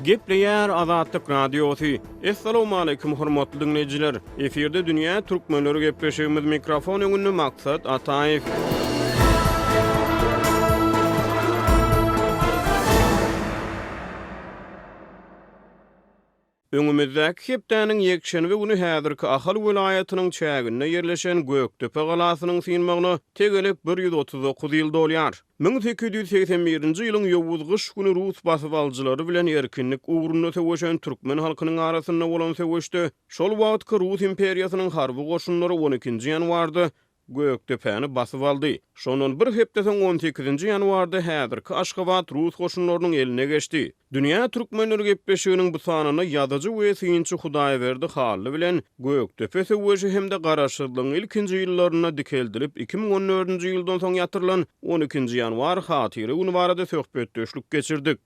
Gepleýär Azatlyk Radiosy. Essalawmaleýkim hormatly diňleýjiler! Efirde dünýä türkmenleri gepleşigimiz mikrofon öňünde Maksat Ataýew. Öňümizdäki hepdäniň ýekşenbe güni häzirki Ahal welaýatynyň çäginde ýerleşen Gökdepe galasynyň synmagyna tegelek 139 ýyl dolýar. 1881-nji ýylyň ýowuz gyş güni rus basybalyjylary bilen erkinlik ugrunda söweşen türkmen halkynyň arasynda bolan söweşde şol wagtky Rus imperiýasynyň harby goşunlary on ikinji ýanwarda Gökdepäni basyp aldy. Şondan bir hepde soň on sekizinji ýanwarda häzirki Aşgabat rus goşunlarynyň eline geçdi. Dünýä türkmenleri gepleşiginiň bu sanynda ýazyjy we synçy Hudaýberdi Hally bilen Gökdepe söweşi hem-de Garaşsyzlygyň ilkinji ýyllarynda dikeldilip 2014-nji ýyldan soň ýatyrylan on ikinji ýanwar Hatyra güni barada söhbetdeşlik geçirdik.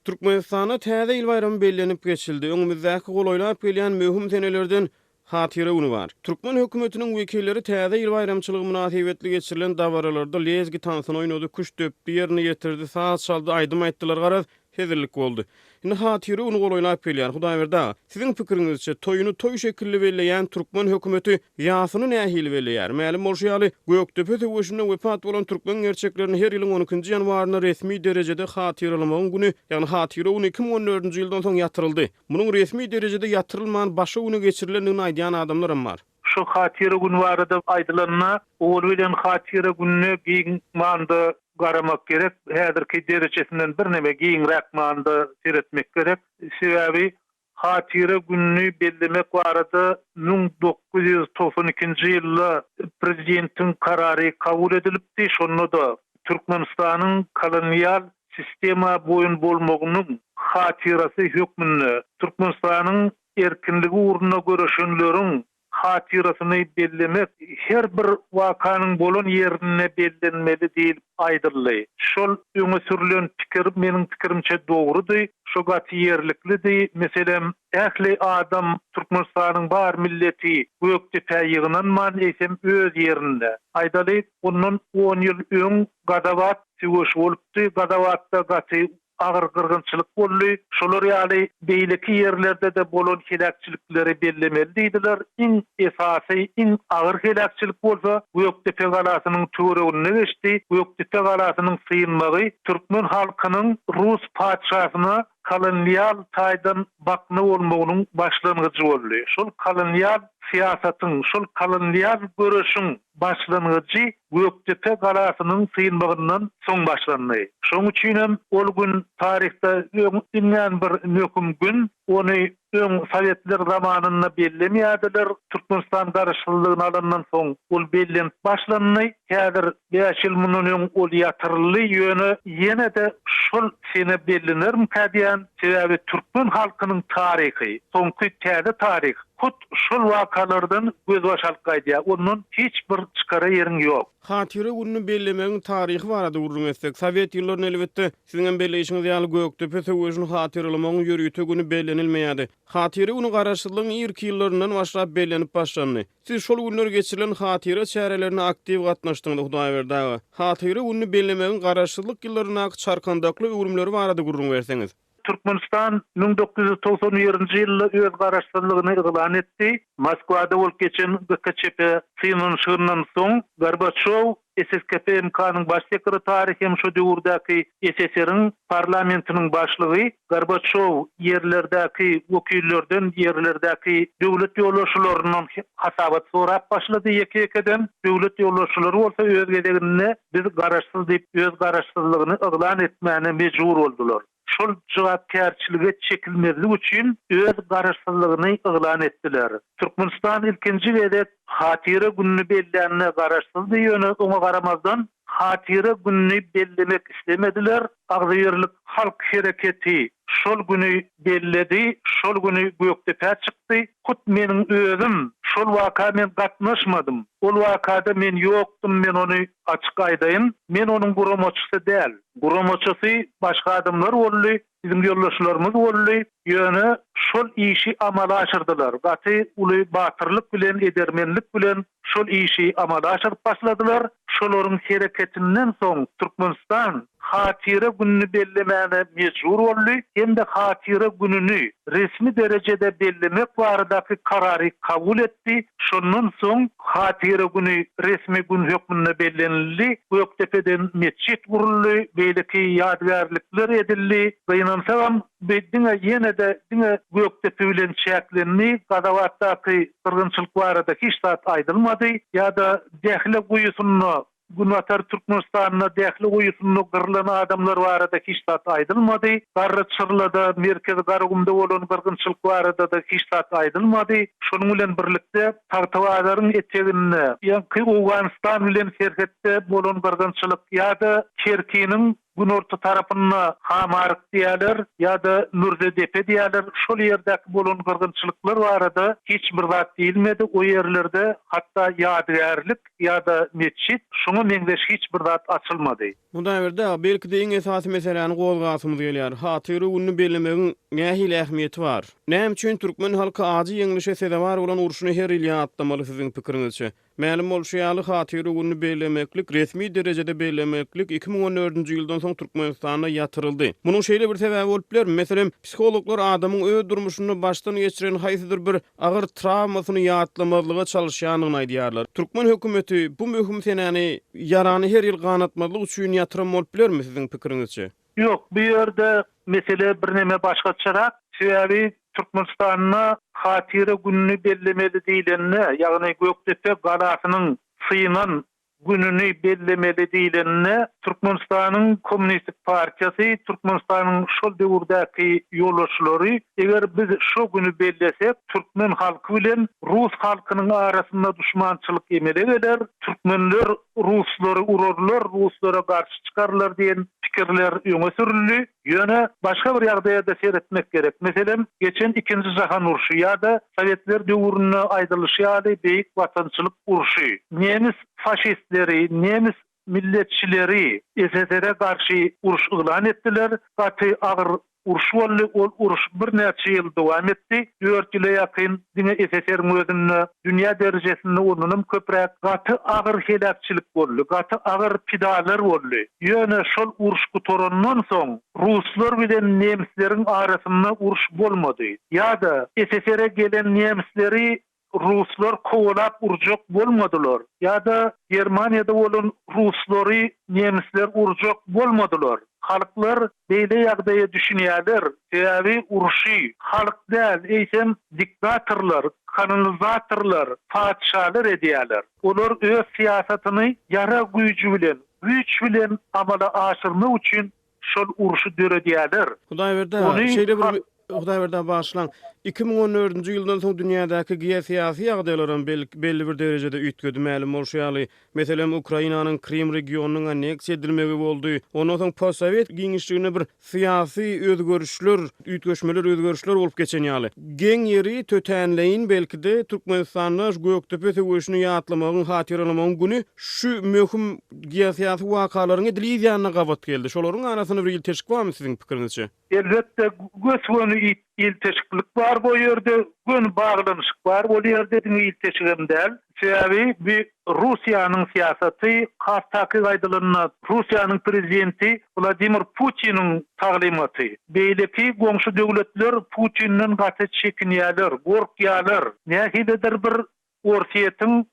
Türkmenistanda Täze ýyl baýramy bellenip geçildi. Öňümizdäki golaýlap gelýän möhüm senelerden Hatyra güni bar. Türkmen hökümetiniň wekilleri Täze ýyl baýramçylygy mynasybetli geçirilen dabaralarda lezgi tansyny oýnady, küştdepdi ýerine ýetirdi, saz çaldy, aýdym aýtdylar, garaz, hezillik boldy. Indi Hatyra güni golaýlap gelýär. Hudaýberdi aga, siziň pikiriňizçe, toýuny toý şekilli belleýän türkmen hökümeti Ýasyny nähili belleýär? Mälim bolşy ýaly, Gökdepe söweşinde wepat bolan türkmen gerçeklerini her ýylyň on ikinji ýanwarynda resmi derejede hatyralamagyň güni, ýagny Hatyra güni 2014-nji ýyldan soň ýatyryldy. Munuň resmi derejede ýatyrylman, başga güne geçirilendigini aýdýan adamlaram bar. Şu Hatyra güni barada aýdylanda, owal bilen Hatyra gününe giň manyda garamak gerek, häzirki derejesinden birneme giňräk manyda seretmek gerek. Sebäbi Hatyra gününi bellemek barada 1992-nji ýylda prezidentiň karary kabul edilipdi, şonda-da Türkmenistanyň kolonial sistema boýun bolmagynyň hatyrasy hökmünde Türkmenistanyň erkinligi ugrunda göreşenleriň hatyrasyny bellemek her bir wakanyň bolan ýerinde bellenmeli diýlip aýdyldy. Şol öňe sürlen pikir meniň pikirimçe dogrudy, şo gaty ýerliklidi. Meselem, ähli adam Türkmenistanyň bar milleti Gökdepä ýygnanman, eýsem öz ýerinde. Aýdaly, ondan on ýyl öň Gazawat söweşi bolupdy. Gazawatda gaty agyr gyrgynçylyk boldy. Şolar ýaly beýleki ýerlerde-de bolan heläkçilikleri bellemeli diýdiler. Iň esasy, iň agyr heläkçilik bolsa Gökdepe galasynyň töwereginde geçdi. Gökdepe galasynyň synmagy türkmen halkynyň rus patyşasyna kolonial taýdan bakna bolmagynyň başlangyjy boldy. Şol kolonial syýasatyň, şol kolonial göreşiň başlangyjy Gökdepe galasynyň synmagyndan soň başlandy. Şonuň üçinem ol gün taryhda öň iňňän bir möhüm gün. Ony öň sowetler zamanynda bellemeýärdiler. Türkmenistan garaşsyzlygyny alandan soň ol bellenip başlandy. Häzir bäş ýyl mundan öň ol ýatyryldy. Ýöne ýene-de şol sene bellenermikä diýýän. Sebäbi türkmen halkynyň taryhy, soňky täze taryh hut şol wakalardan gözbaş alyp gaýdýar. Ondan hiç bir çykara ýeriň ýok. Hatyra gününi bellemegiň taryhy barada gürrüň etsek, sowet ýyllarynda elbetde, siziňem belleýşiňiz ýaly, Gökdepe söweşini hatyralamagyň ýörite güni bellenilmeýärdi. Hatyra güni garaşsyzlygyň irki ýyllaryndan başlap bellenip başlandy. Siz şol günler geçirilen hatyra çärelerine aktiw gatnaşdyňyz, Hudaýberdi aga. Hatyra gününi bellemegiň garaşsyzlyk ýyllaryndaky çarkandakly öwrümleri barada gürrüň berseňiz. Türkmenistan 1991-nji ýylda öz garaşsyzlygyny yglan etdi. Moskwada bolup geçen GKÇP synanyşygyndan soň Gorbaçýow SSKP MK-nyň baş sekretary hem şo döwürdäki SSR-iň parlamentiniň başlygy Gorbaçýow ýerlerdäki wekillerden, ýerlerdäki döwlet ýolbaşçylaryndan hasabat sorap başlady ýeke-ýekeden. Döwlet ýolbaşçylary bolsa öz gezeginde biz garaşsyz diýip öz garaşsyzlygyny yglan etmäne mejbur boldular. Şol jogapkärçilige çekilmezlik üçin öz garaşsyzlygyny yglan etdiler. Türkmenistan ilkinji gezek Hatyra gününi bellände garaşsyzdy ýöne oňa garamazdan Hatyra gününi bellemek islemediler. Agzybirlik halk hereketi şol güni belledi, şol güni Gökdepä çykdy. Hut meniň özüm şol waka men gatnaşmadym. Ol wakada men ýokdum men ony açyk aýdaýyn. Men onuň guramaçysy däl. Guramaçysy başga adamlar boldy, biziň ýoldaşlarymyz boldy. Ýöne şol işi amala aşyrdylar. Gaty uly batyrlyk bilen, edermenlik bilen şol işi amala aşyryp başladylar. Şolaryň hereketinden soň Türkmenistan Hatyra gününi bellemäne mejbur boldy hem-de Hatyra gününi resmi derejede bellemek baradaky karary kabul etdi. Şondan soň Hatyra güni resmi gün hökmünde bellenildi, Gökdepeden metjit guruldy, beýleki ýadygärlikler edildi. Gynansagam, bu diňe ýene-de diňe Gökdepe bilen çäklendi, Gazabatdaky gyrgynçylyk barada hiç zat aýdylmady ýa-da Dähle guýusynda Günbatar Türkmenistanda Dähli guýusynda gyrlan adamlar barada hiç zat aýdylmady. Garry Çyrlada, Merkezi Garagumda bolan gyrgynçylyk barada-da hiç zat aýdylmady. Şonuň bilen birlikde, Tagtabazaryň eteginde, ýaňky Owganystan bilen serhetde bolan gyrgynçylyk ýa-da Kerkiniň günorta tarapynda Hamaryk diýýärler ýa-da Mürze depe diýýärler, şol ýerdäki bolan gyrgynçylyklar barada hiç bir zat diýilmedi. O ýerlerde hatda ýadygärlik ýa-da metjit, şoňa meňzeş hiç bir zat açylmady. Hudaýberdi aga, belki-de iň esasy meseläni gozgasymyz gelýär. Hatyra gününi bellemegiň nähili ähmiýeti bar? Näme üçin türkmen halky ajy ýeňlişe sezewar bolan urşuny her ýyl ýatlamaly siziň pikiriňizçe? Mälim bolşy ýaly, Hatyra gününi bellemeklik, resmi derejede bellemeklik 2014-nji ýyldan soň Türkmenistanda ýatyryldy. Munuň şeýle bir sebäbi bolup bilermi? Meselem, psihologlar adamyň öz durmuşynda başdan geçiren haýsydyr bir agyr trawmasyny ýatlamazlyga çalyşýandygyny aýdýarlar. Türkmen hökümeti bu möhüm senäni ýarany her ýyl ganatmazlyk üçin ýatyran bolup bilermi, siziň pikiriňizçe? Ýok, bu ýerde mesele birneme başgaçarak. Sebäbi Türkmenistanda Hatyra gününi bellemeli diýlende, ýagny Gökdepe galasynyň synan gününi bellemeli diýlende, Türkmenistanyň Kommunistik partiýasy, Türkmenistanyň şol döwürdäki ýolbaşçylary eger biz şo güni bellesek, türkmen halky bilen rus halkynyň arasynda duşmançylyk emele geler, türkmenler ruslary urarlar, ruslara garşy çykarlar diýen pikirler öňe sürüldi. Ýöne başga bir ýagdaýa-da seretmek gerek. Meselem, geçen Ikinji jahan urşy ýa-da sowetler döwründe aýdylyşy ýaly Beýik Watançylyk urşy. Nemis faşistleri, nemis milletçileri SSR-e garşy uruş yglan etdiler. Gaty agyr Uruş boldy, ol uruş birnäçe ýyl dowam etdi, dört ýyla ýakyn diňe SSR-iň özünde, dünýä derejesinde ondanam köpräk. Gaty agyr heläkçilik boldy, gaty agyr pidalar boldy. Ýöne şol uruş gutarandan soň ruslar bilen nemsleriň arasynda uruş bolmady. Ýa-da SSR-e gelen nemsleri ruslar kowalap urjak bolmadylar ýa-da Germaniýada bolan ruslary nemisler urjak bolmadylar. Halklar beýle ýagdaýa düşünýärler, sebäbi urşy halk däl, eýsem diktatorlar, kolonizatorlar, patyşalar edýärler. Olar öz syýasatyny ýarag güýji bilen, güýç bilen amala aşyrmak üçin şol urşy döredýärler. Hudaýberdi aga, şeýle bir Hudaýberdi aga bagyşlaň. 2014-nji ýyldan soň dünýädäki geosyýasy ýagdaýlaram belli bir derejede üýtgedi mälim bolşy ýaly. Meselem, Ukrainanyň Krym regionynyň anneksiýa edilmegi boldy. Ondan soň postsowet giňişliginde bir syýasy özgerişler, üýtgeşmeler, özgerişler bolup geçen ýaly. Geň ýeri, tötänleýin belki-de, Türkmenistanda Gökdepe söweşini ýatlamagyň, hatyralamagyň güni şu möhüm geosyýasy wakalaryň edil yz ýanyna gabat geldi. Şolaryň arasynda bir ilteşik barmy siziň pikiriňizçe? Elbetde, gös-göni ilteşiklik bar bu ýerde, göni baglanyşyk bar ol ýerde, diňe ilteşigem däl. Sebäbi bu Russiýanyň syýasaty, has takyk aýdylanda, Russiýanyň prezidenti Wladimir Putiniň taglymaty. Beýleki goňşy döwletler Putinden gaty çekinýärler, gorkýarlar. Nähilidir bir Orsýetiň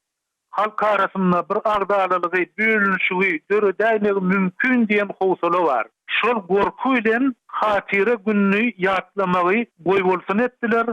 halk arasynda bir agzalalygy, bölünişigi döredäýmegi mümkin diýen howsala bar. Şol gorky bilen Hatyra gününi ýatlamagy goýbolsun etdiler,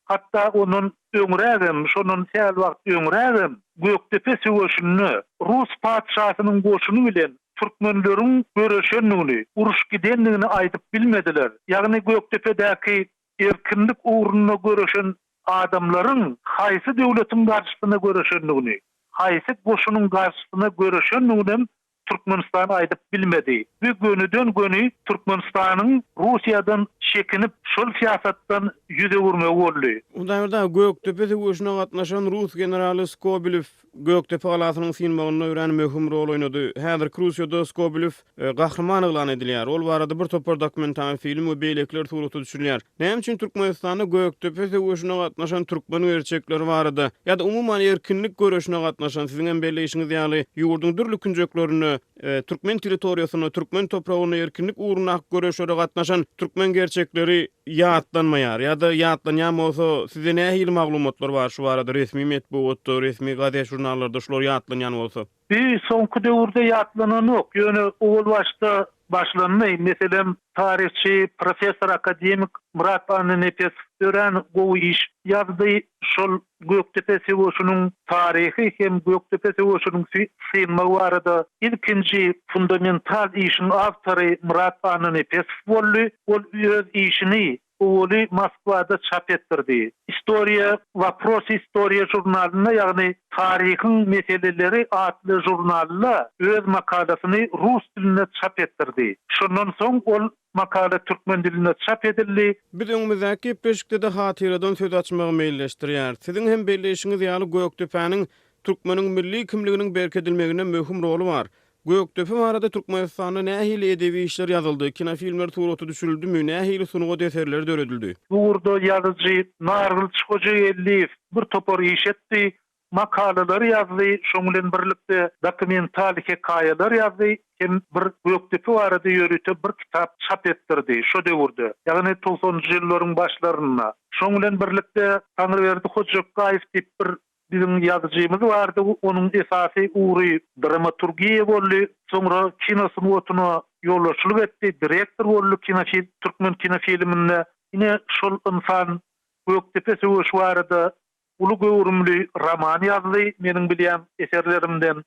hatda ondan öňrägem, şondan sähel wagt öňrägem Gökdepe söweşinde rus patyşasynyň goşuny bilen türkmenleriň göreşendigini, uruş gidendigini aýdyp bilmediler. Ýagny Gökdepedäki erkinlik ugrunda göreşen adamlaryň haýsy döwletiň garşysyna göreşendigini, haýsy goşunyň garşysyna göreşendiginem. Türkmenistan aýdyp bilmedi. Bu gönüden-göni Türkmenistanyň Russiýadan çekinip, şol syýasatdan ýüz öwürmegi boldy. Hudaýberdi aga, Gökdepe söweşine gatnaşan rus generaly Skobelew Gökdepe galasynyň synmagynda örän möhüm rol oýnady. Häzirki Russiýada Skobelew gahryman yglan edilýär. Ol barada bir topar dokumental film we beýlekiler surata düşürilýär. Näme üçin Türkmenistanda Gökdepe söweşine gatnaşan türkmen gerçekleri barada ýa-da umuman erkinlik göreşine gatnaşan, siziň hem belleýşiňiz ýaly, ýurduň dürli künjeklerinde, türkmen territoriýasynda, türkmen topragynda erkinlik ugrundaky göreşlere gatnaşan türkmen gerçekleri ýatlanmaýar ýa-da ýatlanýan bolsa, sizde nähili maglumatlar bar şu barada resmi metbugatda, resmi gazet-žurnallarda şular ýatlanýan bolsa? Bu soňky döwürde ýatlananok, ýöne owal başda başlandy. Meselem, taryhçy, professor, akademik Myrat Annanepesow örän gowy iş ýazdy. Şol Gökdepe söweşiniň taryhy hem Gökdepe söweşiniň synmagy barada ilkinji fundamental işiň awtory Myrat Annanepesow boldy. Ol öz işini owaly Moskwada çap etdirdi. Istoriýa, Woprosy istoriýa žurnalynda, ýagny Taryhyň meseleleri atly žurnalda öz makalasyny rus dilinde çap etdirdi. Şondan soň ol makala türkmen dilinde çap edildi. Biz öňümizdäki gepleşikde-de hatyradan söz açmagy meýilleşdirýäris. Siziň hem belleýşiňiz ýaly, Gökdepäniň türkmeniň milli kimliginiň berkidilmeginde möhüm roly bar. Gökdepe barada Türkmenistanda nähili edebi işler ýazyldy, kinofilmler surata düşürildimi, nähili sungat eserleri döredildi? Bu ugurda ýazyjy Nargylyç Hojageldiýew bir topar iş etdi, makalalar ýazdy, şoň bilen birlikde dokumental hekaýalar ýazdy hem bir Gökdepe barada ýörite bir kitap çap etdirdi şo döwürde, ýagny togsanynjy ýyllaryň başlarynda. Şoň bilen birlikde Taňryberdi Hojakgaýew diýip bir Biziň ýazyjymyz bardy, onuň esasy ugry dramaturgiýa boldy. Soňra kino sungatyna ýolbaşçylyk etdi, direktor boldy kinofil türkmen kinofilminde. Ine, şol ynsan Gökdepe söweşi barada uly göwrümli roman ýazdy, meniň bilýän eserlerimden.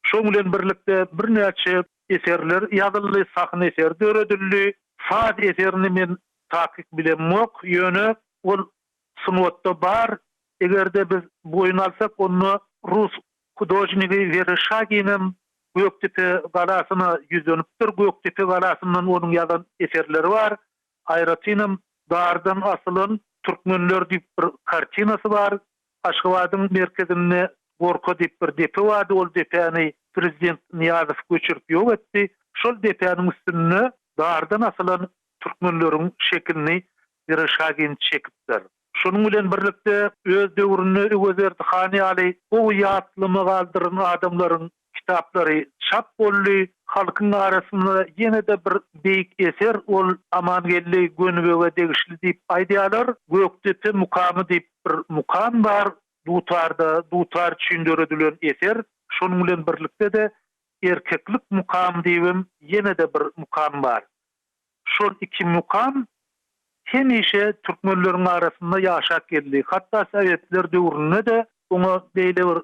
Şoň bilen birlikde birnäçe eserler ýazyldy, sahna eseri döredildi. Saz eserini men takyk bilemok, ýöne ol sungatda bar. Eger-de biz boýun alsak, onda rus hudožnigi Wereşaginem Gökdepe galasyna ýüzlenipdir. Gökdepe galasyndan onuň ýazan eserleri bar. Aýratynam Dardan asylan türkmenler diýip bir kartinasy bar. Aşgabadyň merkezinde Gorka diýip bir depe bardy, ol depäni prezident Nyýazow göçürip ýok etdi. Şol depäniň üstünde dardan asylan türkmenleriň şekilini Wereşagin çekipdir. Şonuň bilen birlikde, öz döwründe Öwezberdi han ýaly gowy ýatlama galdyran adamlaryň kitaplary çap boldy. Halkyň arasynda ýene-de bir beýik eser ol Amangeldi Gönübege degişli diýip aýdýarlar. Gökdepe mukamy diýip bir mukam bar dutarda, dutar üçin döredilen eser. Şonuň bilen birlikde-de Erkeklik mukamy diýibem ýene-de bir mukam bar. Şol iki mukam hemişe türkmenleriň arasynda ýaşap geldi. Hatda sowetler döwründe-de oňa beýle bir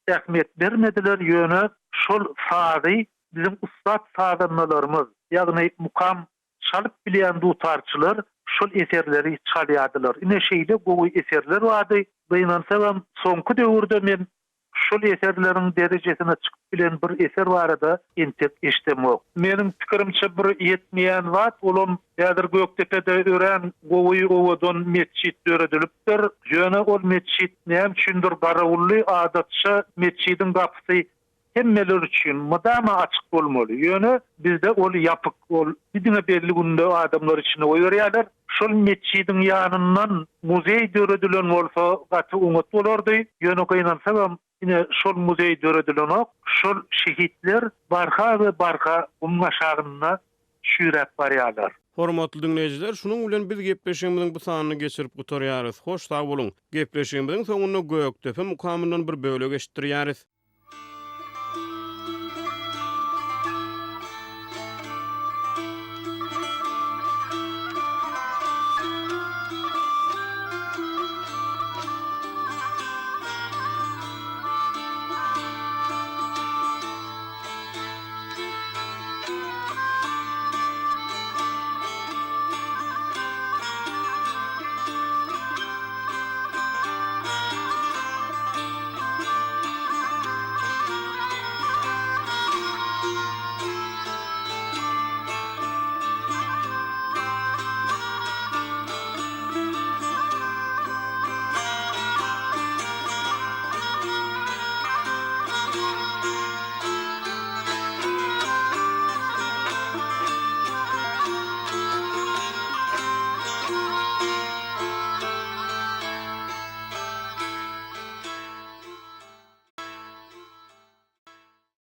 ähmiýet bermediler, ýöne şol sazy biziň ussat sazandalarymyz, ýagny mukam çalyp bilýän dutarçylar şol eserleri çalýardylar. Ine şeýle gowy eserler bardy. Gynansagam soňky döwürde men Şol eserleriň derejesine çykyp bilen bir eser barada entek eşdemok. Meniň pikirimçe bir ýetmeýän zat olam häzir Gökdepede örän gowy owadan metjit döredilipdir. Ýöne ol metjit näme üçindir garawully adatça metjidiň gapysy hemmeler üçin mydama açyk bolmaly. Ýöne bizde ol ýapyk ol diňe belli günde adamlar içine goýberýärler. Şol metjidiň ýanyndan muzeý döredilen bolsa gaty oňat bolardy. Ýöne gynansagam ine şol muzeý döredilenok. Şol şehitler barha we barha gumuň aşagynda çüýräp barýarlar. Hormatly diňleýjiler, şunuň bilen biz gepleşigimiziň bu sanyny geçirip gutarýarys. Hoş sag boluň! Gepleşigimiziň soňunda Gökdepe mukamyndan bir bölek eşitdirýäris.